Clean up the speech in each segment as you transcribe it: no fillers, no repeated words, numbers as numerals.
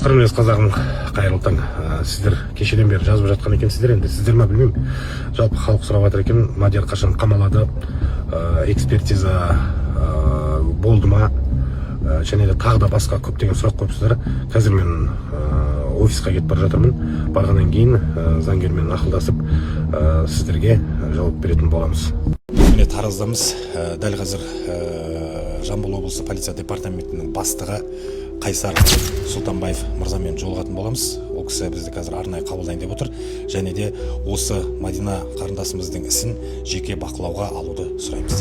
Қырмыз қазағым, қайырлы таң. Сіздер кешеден бері жазып жатқан екенсіздер. Енді сіздер ма, білмеймін, жалпы халық сұрап жатыр екен: Мадияр қашан қамалады, экспертиза болды ма, және де тағы да басқа көптеген сұрақ қойыпсыздар. Қазір мен офисқа кетіп бара жатырмын. Барғаннан кейін заңгермен ақылдасып, сіздерге жауап беретін боламыз. Міне, Тараздамыз. Дәл қазір Жамбыл облысы полиция департаментінің бастығы Қайсар Сұлтанбаев мырзамен жолығатын боламыз. Ол кісі бізді қазір арнайы қабылдайын деп отыр және де осы Мадина қарындасымыздың ісін жеке бақылауға алуды сұраймыз.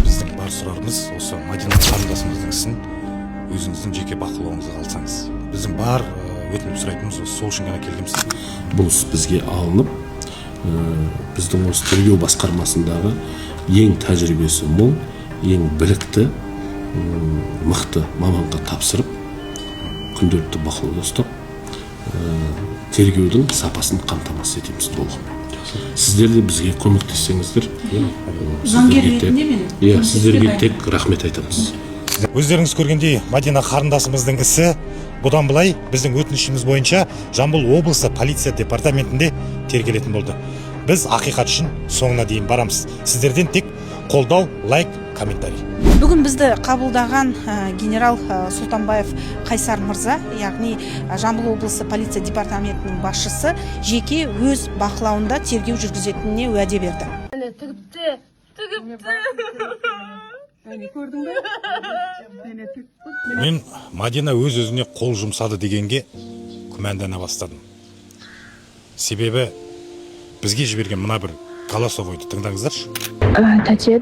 Біздің бар сұрарымыз: осы Мадина қарындасымыздың ісін өзіңіздің жеке бақылауыңызға алсаңыз. Біздің бар өтініп сұрайтынымыз осы, сол үшін ғана келгенбіз. Бұл іс бізге алынып, біздің осы тергеу басқармасындағы ең тәжірибесі мол, ең білікті, мықты маманға тапсырып, күнделікті бақылауда ұстап, тергеудің сапасын қамтамасыз етеміз толығымен. Сіздер де бізге көмектессеңіздер, Заңгер сіздерге тек- ретінде мен иә, көмектесуге сіздерге дайынмын. тек рахмет айтамыз. Өздеріңіз көргендей, Мадина қарындасымыздың ісі бұдан былай біздің өтінішіміз бойынша Жамбыл облысы полиция департаментінде тергелетін болды. Біз ақиқат үшін соңына дейін барамыз. Сіздерден тек қолдау, лайк, комментарий. Бүгін бізді қабылдаған генерал Сұлтанбаев Қайсар мырза, яғни Жамбыл облысы полиция департаментінің басшысы, жеке өз бақылауында тергеу жүргізетініне уәде берді. Міне, тігіпті, тігіпті. Әне, көрдің бе? Міне, тігіп. Мен Мадина өз өзіне қол жұмсады дегенге күмәндана бастадым. Себебі бізге жіберген мына бір голосовойды тыңдаңыздаршы. Тәте,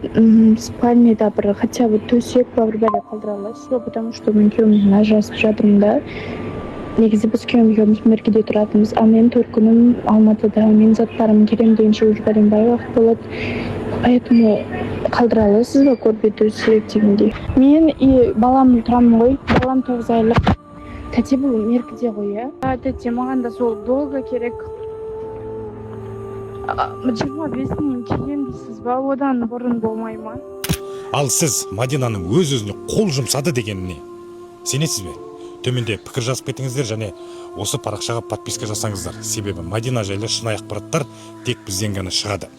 спальныйда бір хотя бы төсек па, бір бәле қалдыра аласыз ба? Потому что мен күйеуіммен ажырасып жатырмын да. Негізі біз күйеуім екеуміз Меркеде тұратынбыз, ал менің төркінім Алматыда. Менің заттарым келемін дегенше уже бәленбай уақыт болады, поэтому қалдыра аласыз ба көрпе, төсек дегендей. Мен и балам тұрамын ғой, балам 9 айлық. Тәте, бұл Меркіде ғой, иә? А, тәте, маған да сол долго керек. 25-інен кейін дейсіз ба? Одан бұрын болмай ма? Ал сіз Мадинаның өз өзіне қол жұмсады дегеніне сенесіз бе? Төменде пікір жазып кетіңіздер және осы парақшаға подписка жасаңыздар, себебі Мадина жайлы шынайы ақпараттар тек бізден ғана шығады.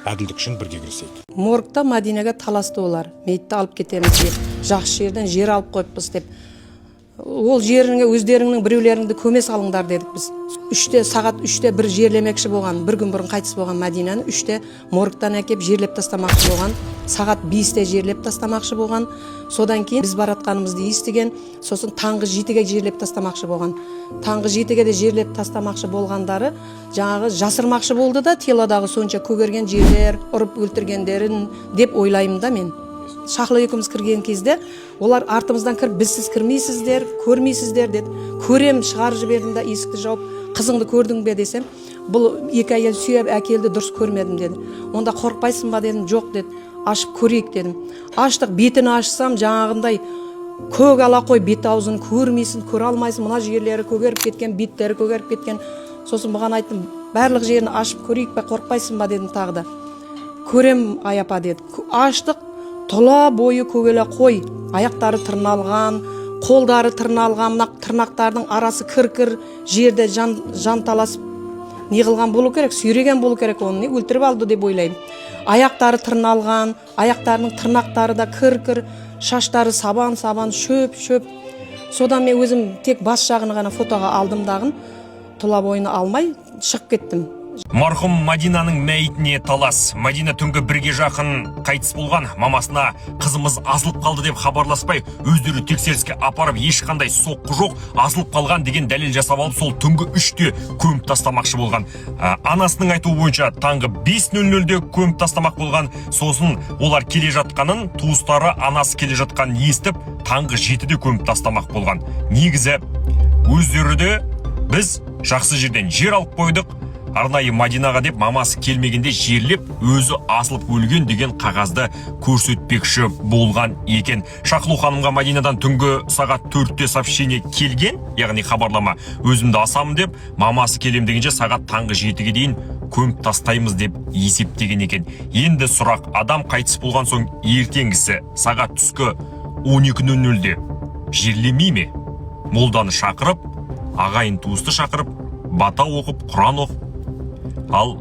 Әділдік үшін бірге күресейік. Моргта Мадинаға таласты олар, мәйітті алып кетеміз деп, жақсы жерден жер алып қойыппыз деп. Ол жеріңе өздеріңнің біреулеріңді көме салыңдар дедік біз. 3-те, сағат 3-те бір жерлемекші болған. Бір күн бұрын қайтыс болған Мадинаны 3-те моргтан әкеп жерлеп тастамақшы болған. Сағат 5-те жерлеп тастамақшы болған. Содан кейін біз баратқанымызды естіген. Сосын таңғы 7-ге жерлеп тастамақшы болған. Таңғы 7-ге де жерлеп тастамақшы болғандары, жаңағы жасырмақшы болды да, телодағы сонша көгерген жерлер, ұрып өлтіргендерін деп ойлаймын да мен. Шахла екеуміз кірген кезде олар артымыздан кіріп: «Бізсіз кірмейсіздер, көрмейсіздер», – деді. Көрем, шығарып жібердім да, есікті жауып, «Қызыңды көрдің бе?» десем, «Бұл екі әйел сүйеп әкелді, дұрыс көрмедім», – деді. «Онда қорықпайсың ба?» – дедім. «Жоқ», – деді. «Ашып көрейік», – дедім. Аштық. Бетін ашсам, жаңағындай көк ала қой, бет аузын көрмейсің, көре алмайсың. Мына жерлері көгеріп кеткен, беттері көгеріп кеткен. Сосын бұған айттым: «Барлық жерін ашып көрейік пе, қорықпайсың ба?» – дедім тағы да. «Көрем, ай апа», – деді. Аштық, тұла бойы көгала қой, аяқтары тырналған, қолдары тырналған, мына тырнақтардың арасы кір кір жерде жан, жанталасып не қылған болу керек, сүйреген болу керек, оны не өлтіріп алды деп ойлаймын. Аяқтары тырналған, аяқтарының тырнақтары да кір кір, шаштары сабан сабан, шөп шөп. Содан мен өзім тек бас жағын ғана фотоға алдым дағын, тұла бойын алмай шығып кеттім. Марқұм Мадинаның мәйітіне талас. Мадина түнгі 1-ге жақын қайтыс болған. Мамасына «Қызымыз асылып қалды» деп хабарласпай, өздері тексеріске апарып, ешқандай соққы жоқ, асылып қалған деген дәлел жасап алып, сол түнгі 3-те көміп тастамақшы болған. Анасының айтуы бойынша, таңғы 5:00-де көміп тастамақ болған. Сосын олар келе жатқанын, туыстары, анасы келе жатқанын естіп, таңғы 7-де көміп тастамақ болған. Негізі өздері де «Біз жақсы жерден жер алып қойдық арнайы Мадинаға» деп, мамасы келмегенде жерлеп, өзі асылып өлген деген қағазды көрсетпекші болған екен. Шахлу ханымға Мадинадан түнгі сағат 4-те сообщение келген, яғни хабарлама, «Өзімді асамын» деп. Мамасы келем дегенше, сағат таңғы 7-ге дейін көміп тастаймыз деп есептеген екен. Енді сұрақ: адам қайтыс болған соң ертеңгісі сағат түскі 12:00-де жерлемей ме? Молданы шақырып, ағайын туысты шақырып, бата оқып, құран оқып. Ал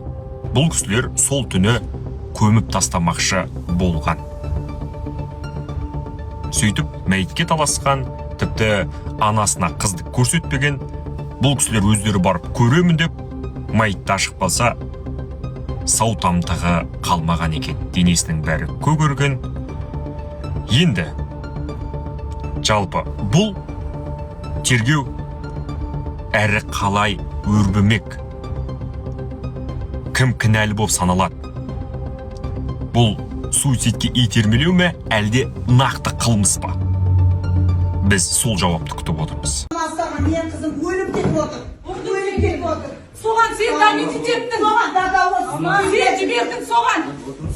бұл кісілер сол түні көміп тастамақшы болған. Сөйтіп мәйітке таласқан, тіпті анасына қызды көрсетпеген. Бұл кісілер өздері барып көремін деп, мәйітті ашып қалса, сау тамтығы қалмаған екен, денесінің бәрі көгерген. Енді жалпы бұл тергеу әрі қалай өрбімек, кім кінәлі болып саналады? Бұл суицидке итермелеу ме, әлде нақты қылмыс па? Біз сол жауапты күтіп отырмыз. Менің қызым өліп кетіп отыр. Өліп кетіп отыр. Соған сен давить еттің. Соған да осы. Сен жібердің соған.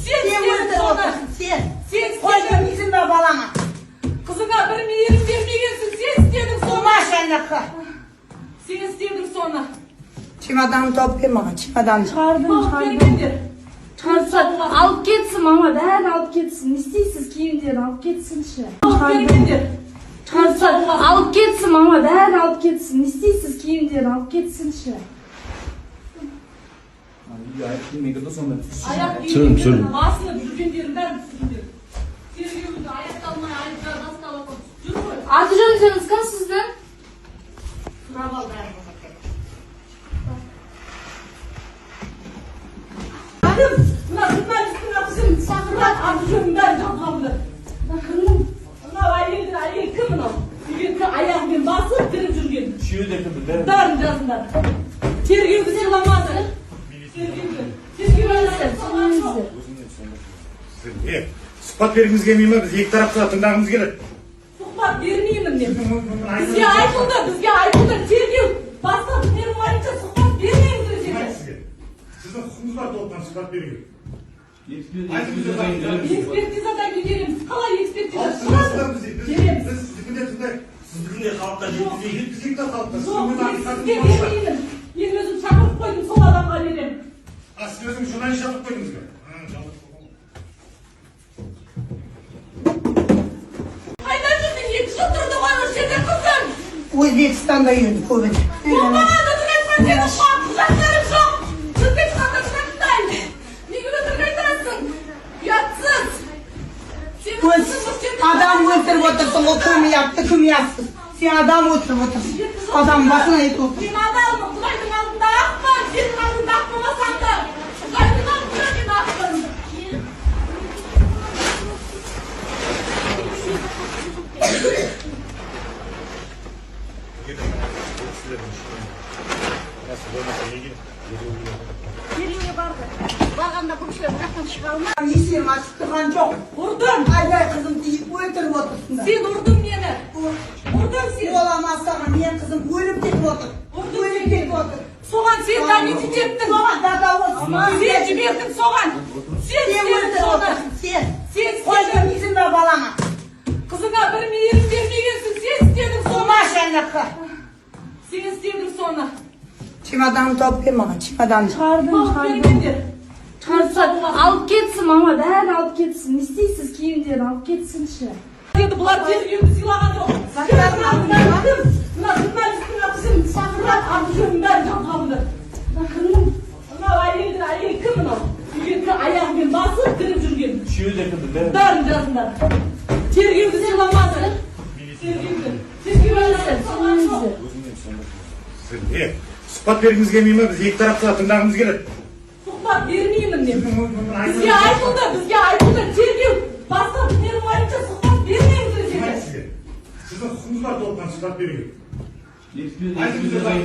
Сен Сен істедің өлтіріп соны. отырсың, сен. Сен Қой істедің. бермейсің ба балаңа? Қызыңа бір мейірім бермегенсің. Сен істедің соны. Болмашы ана. Сен істедің соны. Чемоданын тауып бер маған, чемоданын. Шығардым, Тауып шығардым. бергендер. Шығарса, алып кетсін, мама, бәрін алып кетсін. Не істейсіз, киімдерін алып кетсінші. Тауып бергендер. Шығарса, алып кетсін, мама, бәрін алып кетсін. Не істейсіз, киімдерін алып кетсінші. Аяқ киімдерін басынып жүргендердің бәрін түсіріңдер. Тергеуді аяқталмай, айыптар басталып жүр ғой. Аты жөніңіз кім сіздің? Сұрап ал бәрін. Кім? Мына журналисттің аты шақырып, аты жөнін бәрін жазып алыңдар. Мынау әйелдің, әйел кім мынау? Үйге аяғымен басып кіріп жүрген. Бәрін жазыңдар. Тергеуді сыйламады. Тергеуді. Тергеу аяқталған жоқ. Не, сұхбат бергіңіз келмей ма? Біз екі тарапты да тыңдағымыз келеді. Сұхбат бермеймін мен. Бізге айтылды, бізге айтылды. Тергеу бастап, менің ойымша, сұхбат бермеңіз деді. Сізге сіздің құқығыңыз бар толыққан сұхбат беруге. Экспертизадан кейін береміз. Қалай экспертиза? Шығады. Береміз. Біз сіздікін де тыңдайық, сіздікін де халыққа жеткізейік, жеткізейік та халыққа. Жоқ, мен сізге бермеймін. Мен өзім шақырып қойдым, сол адамға беремін. А, сіз өзіңіз журналист шақырып қойдыңыз ба? А, жалғыз болған. Қайда жүрдің? 2 жыл тұрды ғой осы жерде қызым. Өзбекстанда үйренді көбіне. Болмаған, өтірік айтпа, сенің құжаттарың жоқ. Өзбекстанда құжаттаймын. Неге өтірік айтасың? Ұятсыз. Сенің Өз қызың осы жерде. Адам өлтіріп отырсың ғой, кім ұятты, кім ұятсыз. Сен адам өлтіріп отырсың. Адам басына етіп отырсың. Мен адалмын, Құдайдың алдында ақпын, сенің алдында ақ болмасам да. Құдайдың алдында мен ақпын. Тергеуге барды. Барғанда бұл кісілер бұл жақтан шыға алмай. Есерім ашып тұрған жоқ. Ұрдың. Айбай, қызымды өлтіріп отырсыңдар. Сен ұрдың мені. Ұрдың сен. Оламаса, менің қызым өліп кетіп отыр. Өліп кетіп отыр. Соған сен давить еттің. Соған да осы. Сен жібердің соған. Сен Сен істедің өлтіріп соны. отырсың, сен. Сен Қой істедің. бермейсің ба балаңа? Қызыңа бір мейірім бермегенсің. Сен істедің соны. Болмашы ана. Сен істедің соны. Чемоданын тауып бер маған, чемоданын. Шығардым, Тауып шығардым. бергендер. Шығарса, алып кетсін, мама, бәрін алып кетсін. Не істейсіз, киімдерін алып кетсінші. Енді бұлар тергеуді сыйлаған жоқ. Кім? Мына журналисттің аты шақырып, аты жөнін бәрін жазып алыңдар. Мынау әйелдің, әйел кім мынау? Үйге аяғымен басып кіріп жүрген. Бәрін жазыңдар. Тергеуді сыйламады. Тергеуді. Тергеу аяқталған жоқ. Не, сұхбат бергіңіз келмей ма? Біз екі тарапты да тыңдағымыз келеді. Сұхбат бермеймін мен. Бізге айтылды, бізге айтылды. Тергеу бастап, менің ойымша, сұхбат бермеңіз деді. Сізге сіздің құқығыңыз бар толыққан сұхбат беруге. Экспертизадан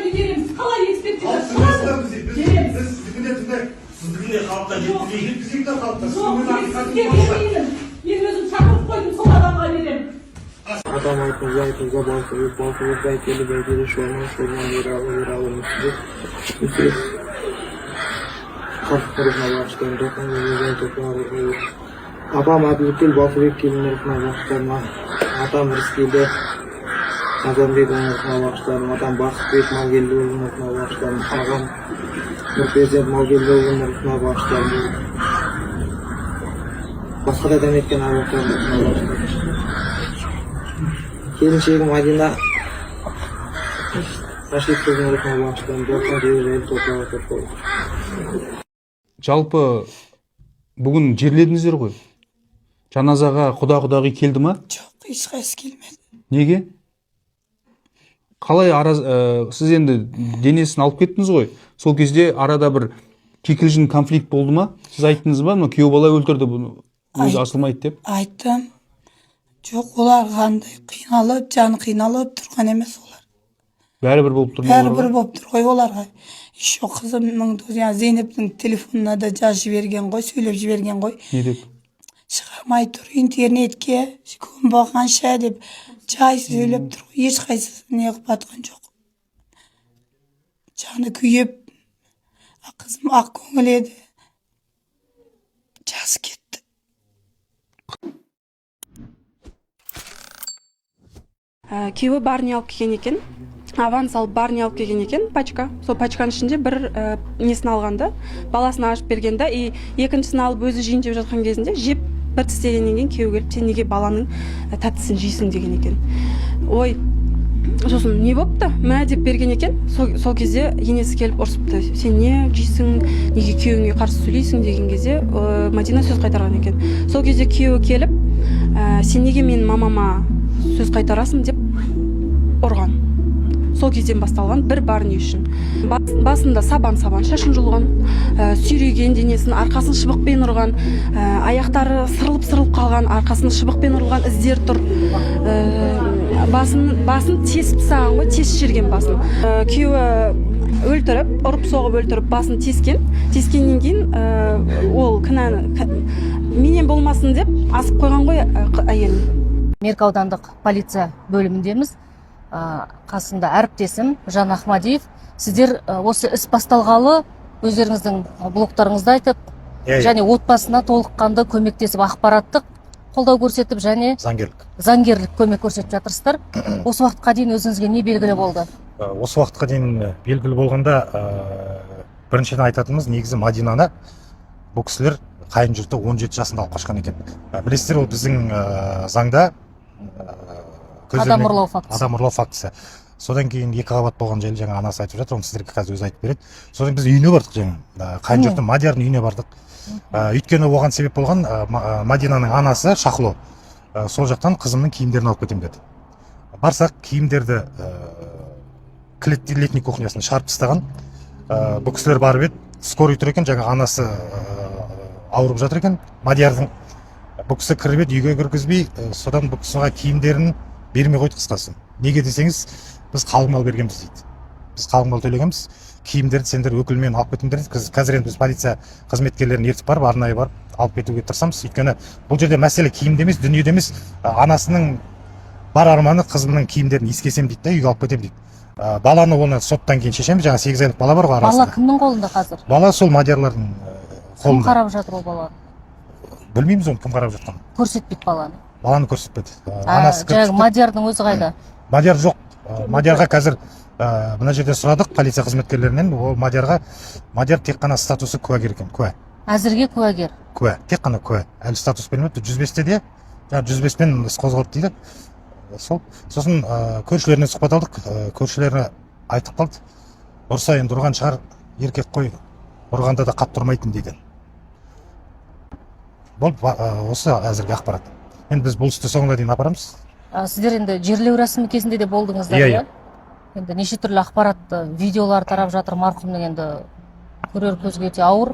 кейін береміз. Қалай экспертиза? Шығады. Береміз. Біз сіздікін де тыңдайық, сіздікін де халыққа жеткізейік, жеткізейік та халыққа. Жоқ, мен сізге бермеймін. Мен өзім шақырып қойдым, сол адамға беремін. Атам Айтмырза, Айтмырза, Балқыбек, Балқыбек, Бәйтелі, Бәйтелі, Шорман, Шорман, Ералы, Ералы, Мүсіреп, Мүсіреп, Қарттың рухына бағыштаймын, Тоқан Өміржан, Тоқан. Апам Әбілкел, Балқыбек келін рухына бағыштаймын, атам Рыскелді Назарбекұлының рухына бағыштаймын, атам Бақытбек Малгелдіұлының рухына бағыштаймын, ағам Нұрперзент Малгелдіұлының рухына бағыштаймын, басқа да дәметкен аруақтардың рухына бағыштаймын. Келіншегім Мадина Рашидқызының рухына бағыштадым. Жатқан жері жайлы топырағы төрт болсын. Жалпы, бүгін жерледіңіздер ғой. Жаназаға құда құдағи келді ма? Жоқ, ешқайсысы келмеді. Неге? Қалай араз, сіз енді денесін алып кеттіңіз ғой. Сол кезде арада бір кикілжің, конфликт болды ма? Сіз айттыңыз ба, мына күйеу бала өлтірді бұны, өзі асылмайды деп? Айттым. Жоқ, олар қандай қиналып, жаны қиналып тұрған емес олар. Бәрібір болып тұр ма Бәрібір оларға? болып тұр ғой оларға. Еще қызымның, жаңағы Зейнептің телефонына да жазып жіберген ғой, сөйлеп жіберген ғой. Не деп? Шығармай тұр интернетке, көмбағанша деп жай сөйлеп тұр ғой. Ешқайсысы не қылып жатқан жоқ. Жаны күйіп, а қызым ақ көңіл еді. Жасы кетті. Күйеуі барни алып келген екен, аванс алып, барни алып келген екен, пачка. Сол пачканың ішінде бір несін алған да, баласына ашып берген да. И екіншісін алып, өзі жейін деп жатқан кезінде, жеп, бір тістегеннен кейін күйеуі келіп: «Сен неге баланың тәттісін жейсің?» – деген екен. Ой, сосын не болыпты, мә деп берген екен. Сол кезде енесі келіп ұрсыпты: «Сен не жейсің, неге күйеуіңе қарсы сөйлейсің?» – деген кезде Мадина сөз қайтарған екен. Сол кезде күйеуі келіп, «Сен неге менің мамама сөз қайтарасың?» – деп ұрған. Сол кезден басталған бір барни үшін. Басында сабан сабан шашын жұлған, сүйреген денесін, арқасын шыбықпен ұрған, аяқтары сырылып сырылып қалған, арқасын шыбықпен ұрылған іздер тұр. Басын тесіп тастаған ғой, тесіп жіберген басын. Күйеуі өлтіріп, ұрып соғып өлтіріп, басын тескен. Тескеннен кейін ол кінәні менен болмасын деп асып қойған ғой әйелін. Меркі аудандық полиция бөліміндеміз. Қасымда әріптесім Жан Ахмадиев. Сіздер осы іс басталғалы өздеріңіздің блогтарыңызда айтып Иә, иә. және отбасына толыққанды көмектесіп, ақпараттық қолдау көрсетіп және Заңгерлік. заңгерлік көмек көрсетіп жатырсыздар. Осы уақытқа дейін өзіңізге не белгілі болды? Осы уақытқа дейін белгілі болғанда, біріншіден айтатынымыз, негізі Мадинаны бұл кісілер, қайын жұрты 17 жасында алып қашқан екен. Білесіздер, ол біздің заңда Адам ұрлау фактісі. Адам ұрлау фактісі. Содан кейін екі қабат болған жайлы жаңа анасы айтып жатыр, оны сіздерге қазір өзі айтып береді. Содан біз үйіне бардық жаңа. Қайын жұрты Мадиярдың үйіне бардық. Өйткені оған себеп болған Мадинаның анасы Шахло. Сол жақтан қызымның киімдерін алып кетемін деді. Барсақ, киімдерді кілетті летний кухнясына шығарып тастаған. Бұл кісілер барып еді, скорый тұр екен, жаңа анасы ауырып жатыр екен Мадиярдың. Бұл кісі кіріп еді, үйге кіргізбей, содан бұл кісіге киімдерін бермей қойды қысқасы. Неге десеңіз, біз қалың мал бергенбіз дейді. Біз қалың мал төлегенбіз. Киімдерді сендер өкілмен алып кетіңдер дейді. Қазір енді біз полиция қызметкерлерін ертіп барып, арнайы барып алып кетуге тырысамыз. Өйткені бұл жерде мәселе киімде емес, дүниеде емес. Анасының бар арманы қызымның киімдерін иіскесем дейді да, үйге алып кетемін дейді. Баланы оны соттан кейін шешеміз. Жаңа 8 айлық бала бар ғой Бала арасында. кімнің қолында қазір? Бала сол Мадиярлардың Кім қолында. қарап жатыр ол баланы? Білмейміз оны, кім қарап жатқанын. Көрсетпейді баланы? Баланы көрсетпеді. А, Анасы кіріп жаңағы шықты. Мадиярдың өзі қайда? Мадияр жоқ. Мадиярға қазір мына жерде сұрадық полиция қызметкерлерінен, ол Мадиярға, Мадияр тек қана статусы куәгер екен, куә. Әзірге куәгер. Куә, тек қана куә. Әлі статус бермепті. 105-те де, жаңағы 105-пен іс қозғалды дейді. Сол. Сосын көршілерінен сұхбат алдық. Көршілері айтып қалды. Ұрса енді ұрған шығар, еркек қой, ұрғанда да қатты ұрмайтын дейді. Болды, осы әзірге ақпарат. Енді біз бұл істі соңына дейін апарамыз. А, сіздер енді жерлеу рәсімі кезінде де болдыңыздар? Иә, иә. Енді неше түрлі ақпарат, видеолар тарап жатыр марқұмның, енді көрер көзге өте ауыр.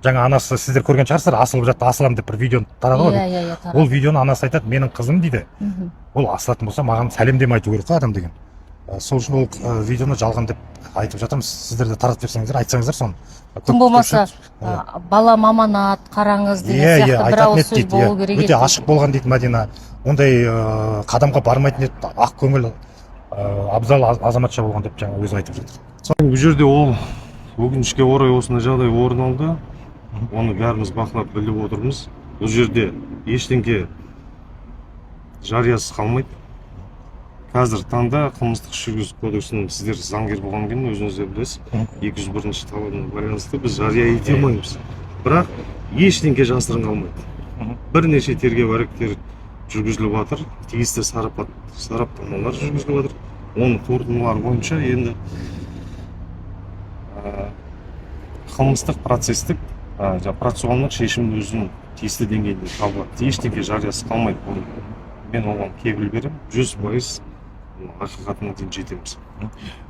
Жаңа анасы, сіздер көрген шығарсыздар, асылып жатты, асыламын деп бір видеоны тарады ғой. Иә, тарады. Ол видеоны анасы айтады, менің қызым дейді. Ол асылатын болса, маған сәлемдеме айту керек қой адам деген. Сол үшін ол видеоны жалған деп айтып жатырмыз. Сіздер де таратып берсеңіздер, айтсаңыздар соны. Тым болмаса Көпшілік, иә. Балам аманат, қараңыз деген Иә, сияқты бір айтатын ауыз еді сөз дейді, болу иә. керек Өте еді. ашық болған дейді Мадина. Ондай қадамға бармайтын еді, ақ көңіл, абзал азаматша болған деп жаңа өзі айтып жатыр. Бұл жерде ол өкінішке орай осындай жағдай орын алды. Оны бәріміз бақылап, біліп отырмыз. Бұл жерде ештеңке жариясыз қалмайды. Қазір таңда қылмыстық іс жүргізу кодексінің, сіздер заңгер болғаннан кейін өзіңіз де білесіз, 201 талабына байланысты біз жария ете алмаймыз. Бірақ ештеңке жасырын қалмайды. Бірнеше тергеу әрекеттері Жүргізіліп жатыр, тиісті сараптамалар жүргізіліп жатыр. Оның қорытындылары бойынша енді қылмыстық процестік, жаңағы процессуалдық шешім өзінің тиісті деңгейінде табылады. Ештеңе жариясыз қалмайды. Оны мен оған кепіл беремін, 100% ақиқатына дейін жетеміз.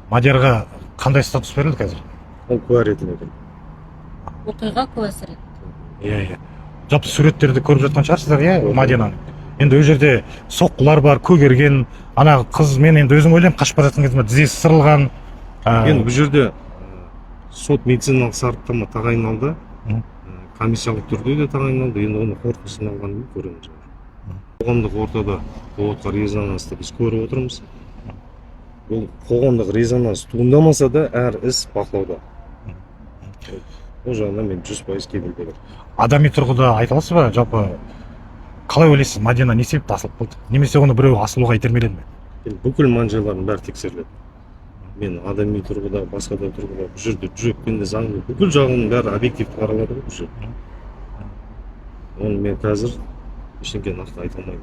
Мадиярға қандай статус берілді қазір? Ол куә ретінде тұр. Оқиға куәсі ретінде. Иә, жалпы суреттерді көріп жатқан шығарсыздар, иә, Мадинаның. Енді ол жерде соққылар бар, көгерген ана қыз. Мен енді өзім ойлаймын, қашып бара жатқан кезде тізесі сырылған. Енді бұл жерде сот медициналық сараптама тағайындалды. Комиссиялық түрде де тағайындалды. Енді оның қорытындысын алғаннан кейін көреміз. Қоғамдық ортада болып жатқан резонансты біз көріп отырмыз. Бұл қоғамдық резонанс туындамаса да, әр іс бақылауда. Ол жағынан мен 100% кепіл беремін. Адами тұрғыда айта аласыз ба, жалпы қалай ойлайсыз, Мадина не себепті асылып қалды немесе оны біреу асылуға итермеледі ме? Енді бүкіл мән-жайлардың бәрі тексеріледі. Мен адами тұрғыда, басқа да тұрғыда, бұл жерде жүрекпен де, заңды, бүкіл жағының бәрі объективті қаралады ғой бұл жерде. Оны мен қазір ештеңе нақты айта алмаймын.